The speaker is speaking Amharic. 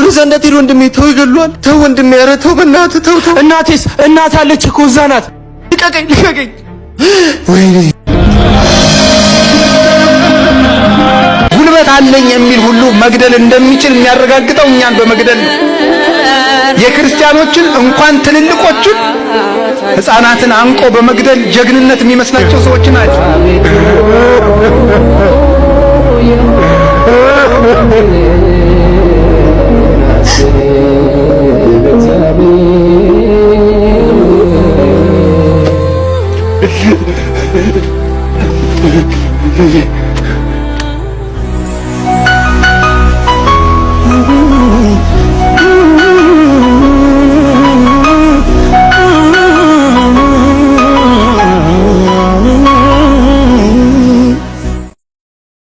ወደዛ እንዳትሄድ ወንድሜ፣ ተው ይገሉሃል። ተው ወንድሜ፣ ኧረ ተው በእናትህ ተው ተው። እናቴስ? እናት አለች እኮ፣ እዛ ናት። ልቀቀኝ፣ ልቀቀኝ። ወይኔ፣ ጉልበት አለኝ የሚል ሁሉ መግደል እንደሚችል የሚያረጋግጠው እኛን በመግደል ነው። የክርስቲያኖችን እንኳን ትልልቆችን ሕፃናትን አንቆ በመግደል ጀግንነት የሚመስላቸው ሰዎች ናቸው።